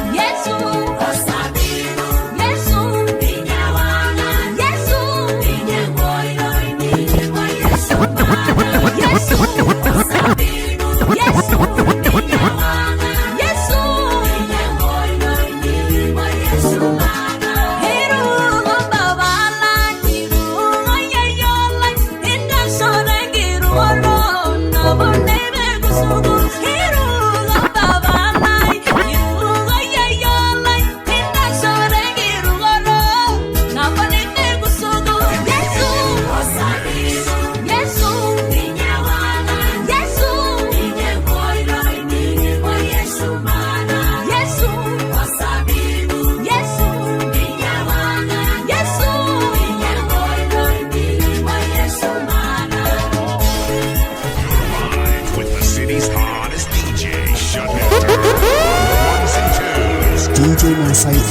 Yesu,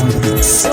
on the mix.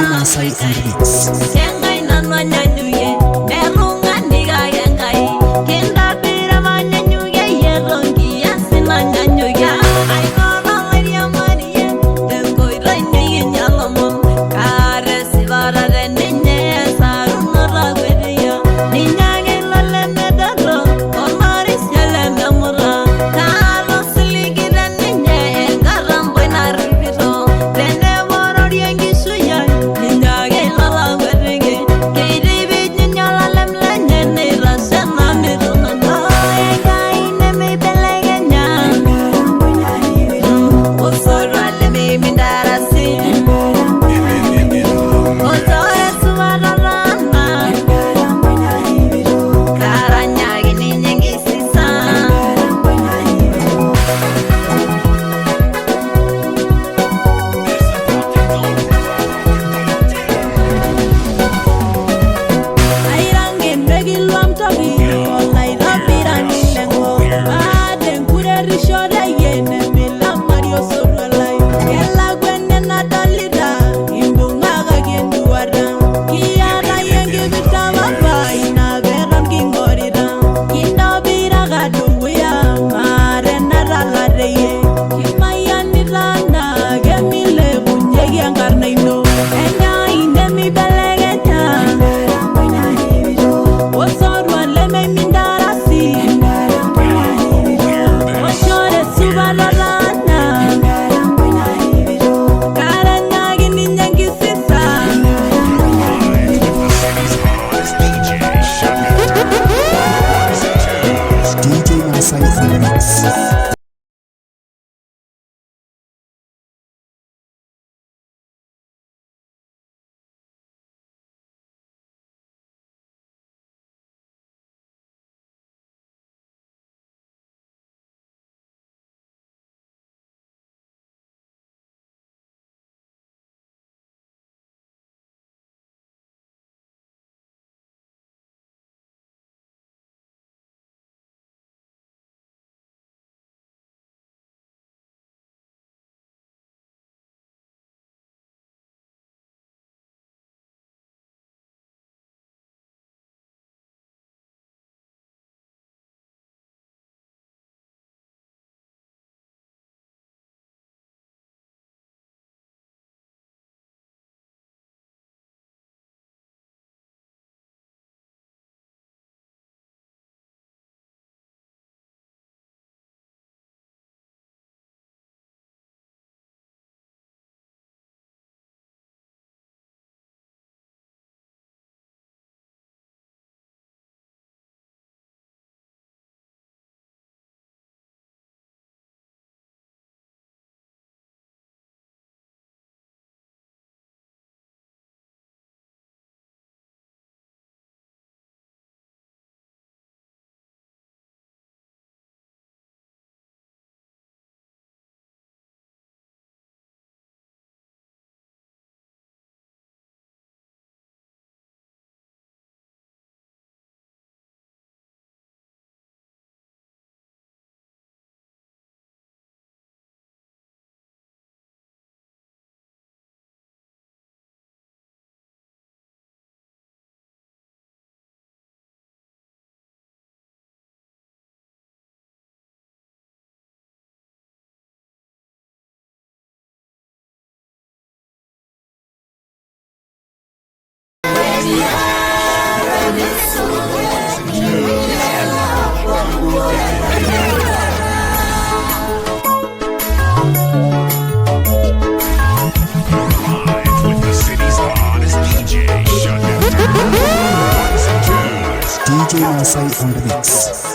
DJ Masai on the mix. What's on one? Let me DJ Masai on the mix.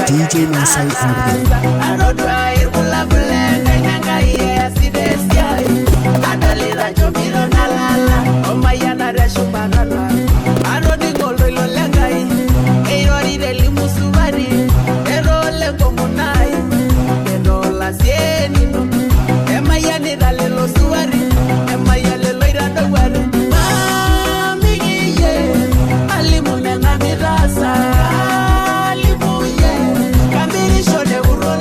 DJ Masai on the Alimu nena mirasa, alimu ye, kamirisho ne urole.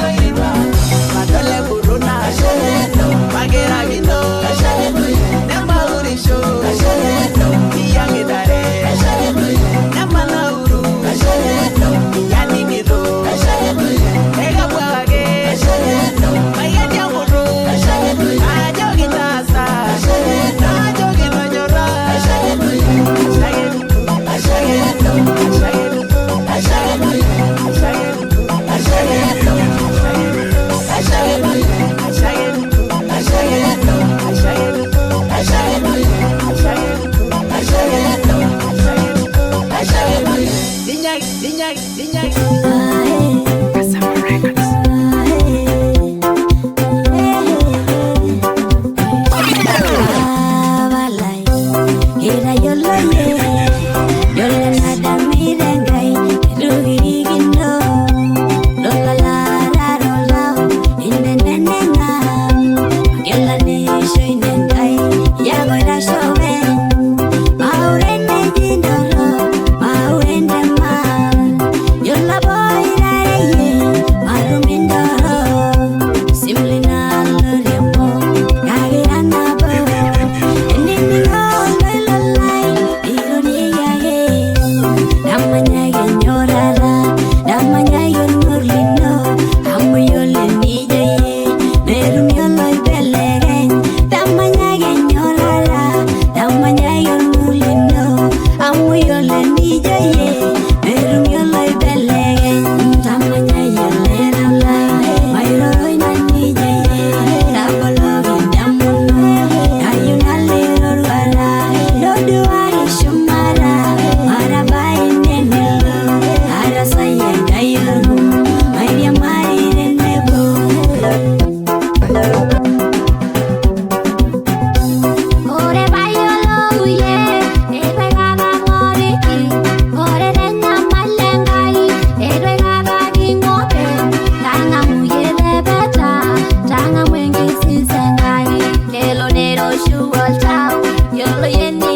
DJ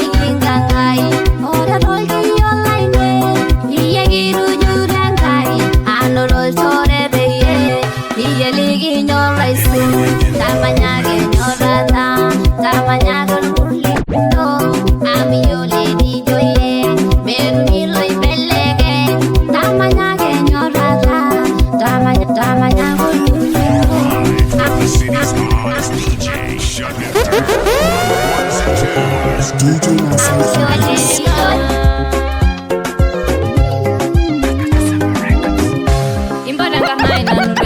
Masai on the mix. DJ Masai on the mix.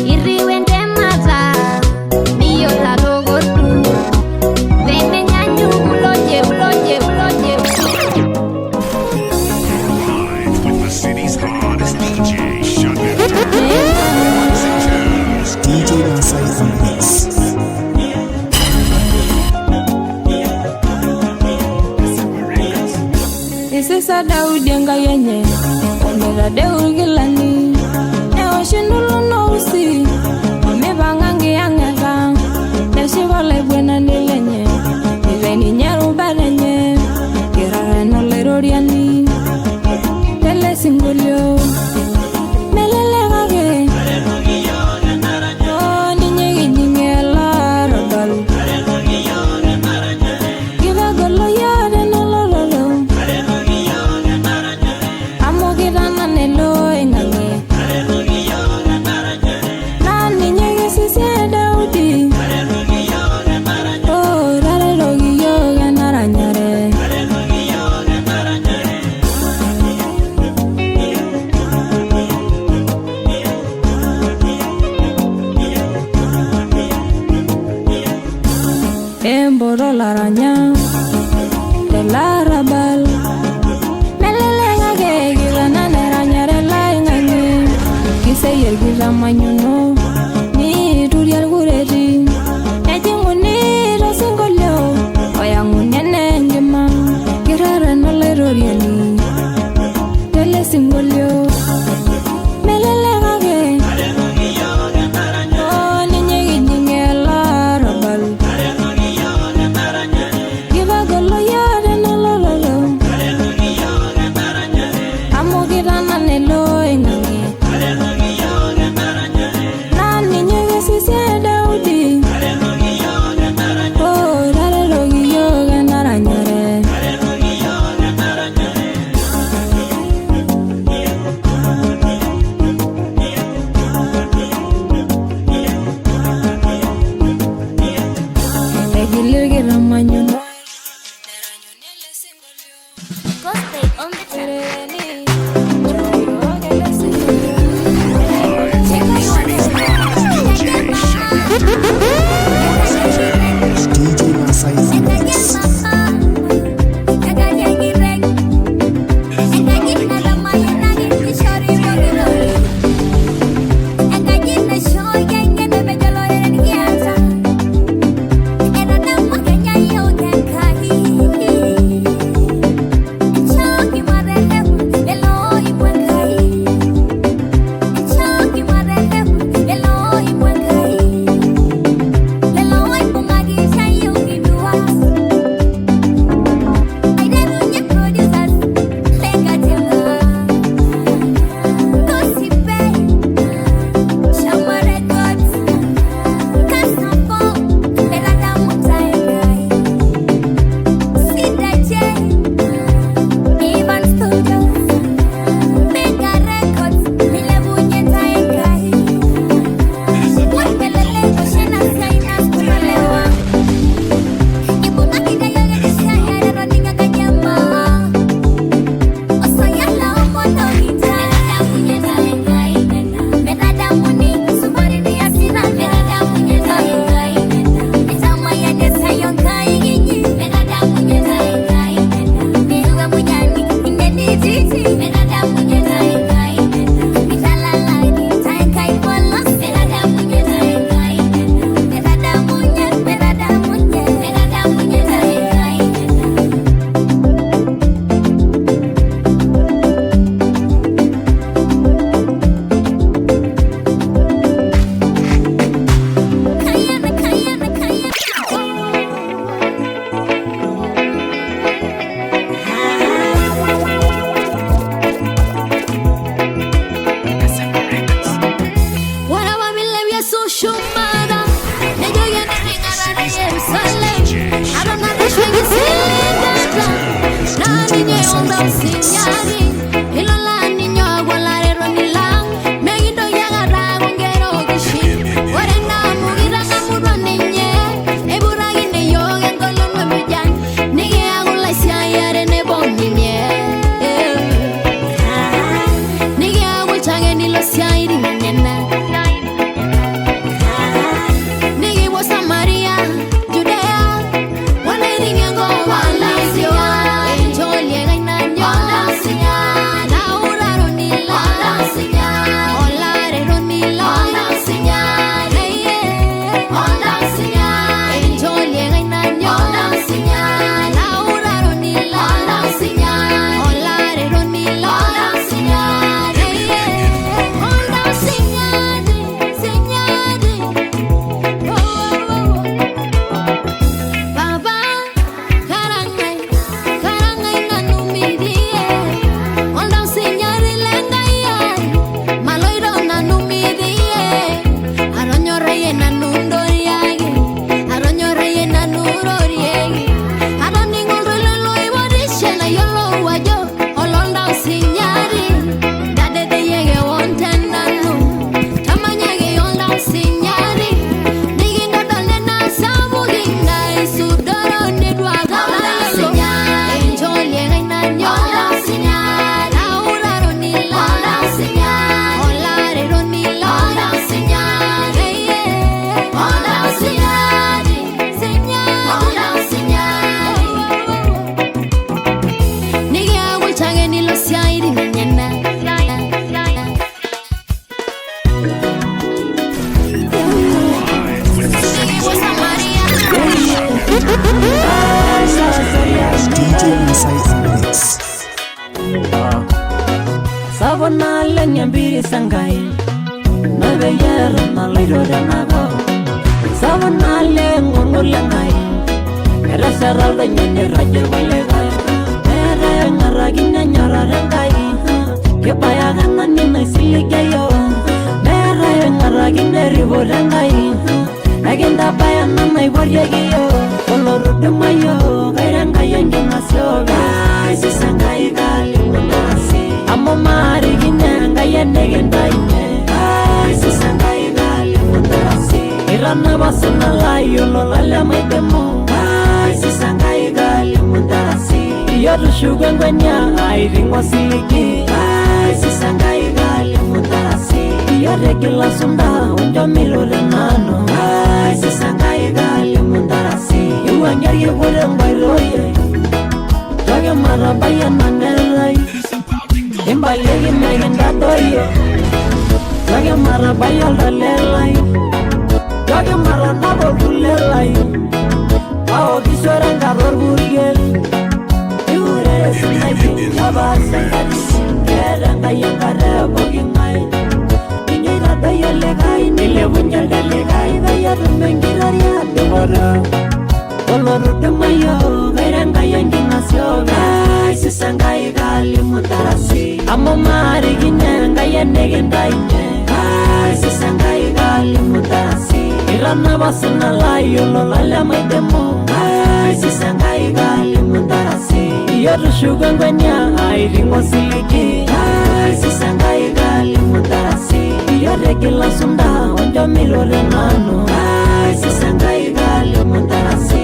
Iriwende mata, miyo la dogo tu. Emboto laranya telarabal melelek ake kitana neranyare laing'ang'e kiseyie irkitamanyuno niiturie irkureti ejing'uni tosinkolio oyang'uni enenkima kirreren olaitoriani tele sinkolio melelek ake oo ninye kijing elarabal kipagolo tenololoto amu kitanana ele oing'ang'e naa ninye kesisie Daudi oo taretoki yiok enaranyare. Egili irkitamanyuno Gospel on the track. DJ Masai on the mix. DJ Masai on the mix. Masai on the mix. Sapuk naleng empiris Enkai napeyie eton aloito tenakop. Sapuk naleng orng'ur lenkai etesheta oldonyio neirragie irkulikae. Meetae oing'arakino enyorrata Enkai, kibaya ake nanu naisiligie yiok. Meetae oing'arakino erripoto Enkai, ekintabaya ena naipotieki yiok. Olotudumua yiok kairo Enkai enkingasio kaisisa Enkai kalimu ntarasi. Amu maarikino Enkai enikintainyie, kaisisa Enkai kalimu ntarasi. Itanapa osina lai olola lemaidimu, kaisisa Enkai kalimu ntarasi. Iyie otushukuo enkwenia aiting osiligi, kaisisa Enkai kalimu ntarasi. Iyie otigila sunda onjo miro tenanu, kaisisa Enkai kalimu ntarasi. Iwuang'ie orkiku tenkoitoi ai, toki matabai enangerai, imbalieki mekintadoyio, toki matabai oltale lai, toki matanapa orkule lai, aokishore enkata orpurkel. Iure esunai tapaasha enkatini, keeta Enkai enkata e poking'ae. Ninye oitadoyio likae nilepunye elde likae peyie etum enkitoria dupoto. Olotudumua yiok kairo Enkai enkingasio kaisisa Enkai kalimu ntarasi. Amu maarikino Enkai enikintainyie, kaisisa Enkai kalimu ntarasi. Itanapa osina lai olola lemaidimu, kaisisa Enkai kalimu ntarasi. Iyie otushukuo enkwenia aiting osiligi, kaisisa Enkai kalimu ntarasi. Iyie otigila sunda onjo miro tenanu, kaisisa Enkai kalimu ntarasi.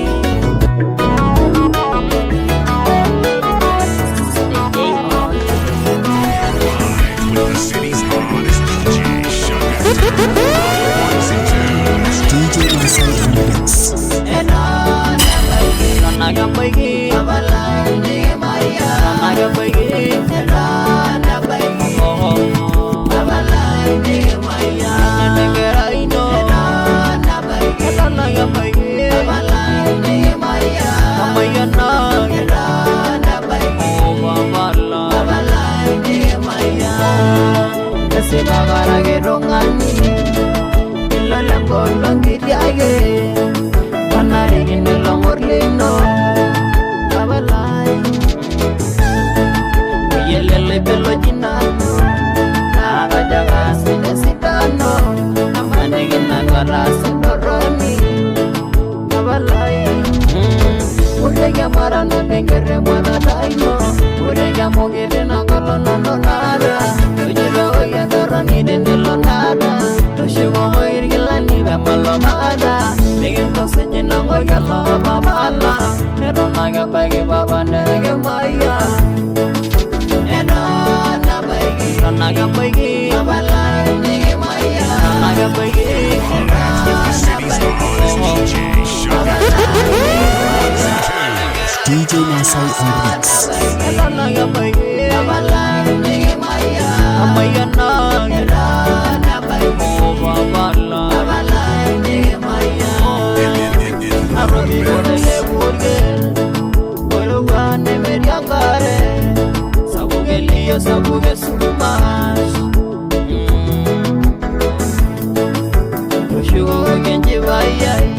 With the city's hottest DJ, Sugar. Ones and twos. DJ Masai on the mix. Esipakaraki tung'ani ilo lenkolong kitiake wanarikino ilong'or lino papalai oyelelo ipeloji nanu naa kajo kaas esidano amaniki nanu ataasa entorroni papalai ureki amarana tenker emwatata ino ureki amu kiti nangolon nanu naata tojitokoki entorroni tenelo naata toshukokoki irkilani pemalo maata mikintosuj inang'oki olopapala eton ake ebaiki papa nekimayia eton abaiki eton ake ebaiki papalai nikimayia eton ake ebaiki With the city's hottest DJ, Sugar. Ones and twos. DJ Masai on the mix. Eton ake ebaiki papalai nikimayia amayiana eton abaiki papala papalai nikimayia Arobiko telepurkel orowua nemetii enkare sapuk elio sapuk esumash toshukokoki enchipai ai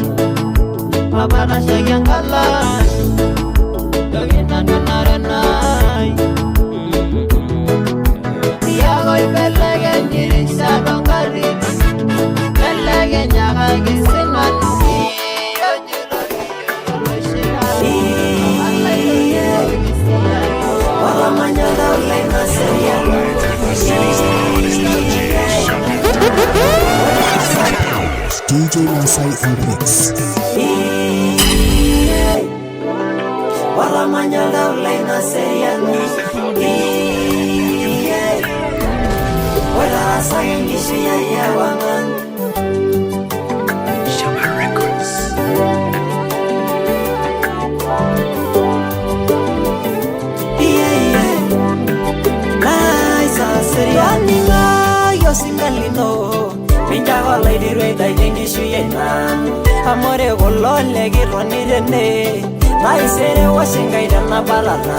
papa tashaki enkalai toki nanu enare nai tiako ibelekeny irishat onkatitin belekenyakaki sinanu With the city's hottest DJ, Sugar. Ones and twos. DJ Masai on the mix. Olamanya oltau laina seriani oitarasaki enkishui ai ewang'an. Shama Records. Toning'oi osinka lino mincho ake Laiteru aitaiki enkishui ai nanu. Amu ore kulo lekitoni tene taisere wosh Enkai tenabatata.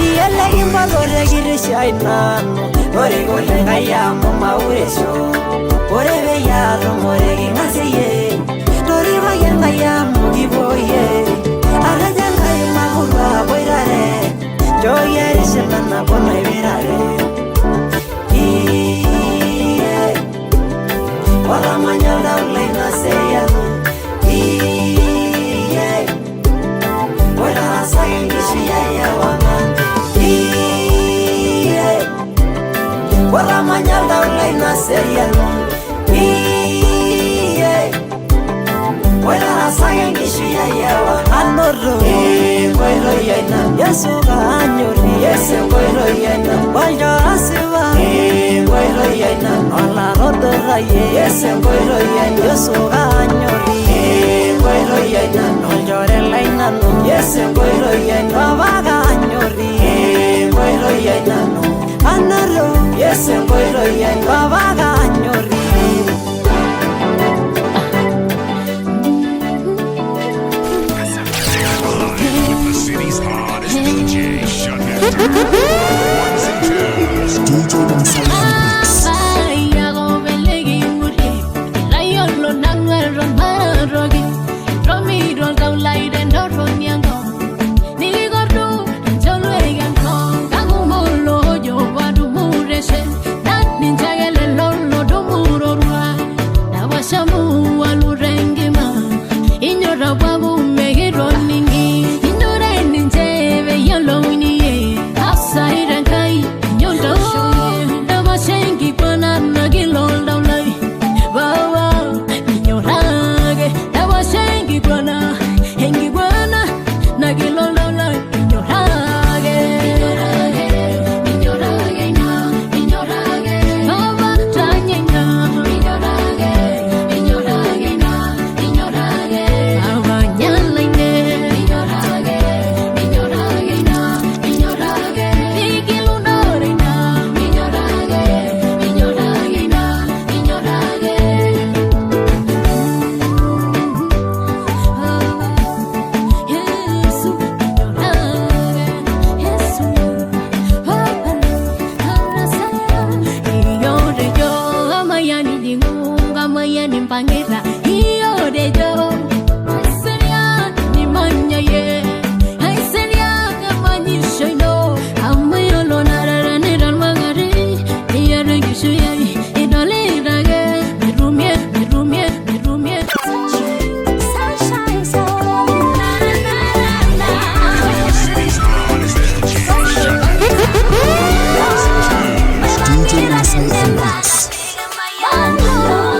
Iyie lekimpoto tekitisho ai nanu. Toriko Enkai amu mauresho. Ore peyie atumore king'asieyie. Torikoki Enkai amu kipuoyie. Atejo Enkai makurru aboitare. Nchooki erishata nabo naipirare. Iye, olamanya oltau lai naserian. Iye, oitarasaki enkishui ai ewang'an. Iye, olamanya oltau lai naserian. Iye, oitarasaki enkishui ai ewang'an. Anoto enkoitoi ai nanu. Yesu kaanyorie. Yesu enkoitoi ai nanu. Olchora sipa enkoitoi ai nanu. Olatodorayie. Yesu enkoitoi ai nanu. Yesu kaanyorie enkoitoi ai nanu. Olchore lai nanu. Yesu enkoitoi ai nanu. Papa kaanyorie enkoitoi ai nanu. Anoto Yesu enkoitoi ai nanu. Papa kaanyorie. Live with the city's hottest DJ, Shaka. Ones and twos. DJ Masai on the mix. The city's hottest DJ, Shaka. Ones and twos. DJ Masai on the mix.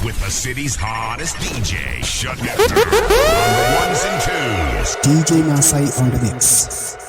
With the city's hottest DJ, Shugger, on the ones and twos. DJ Masai on the mix.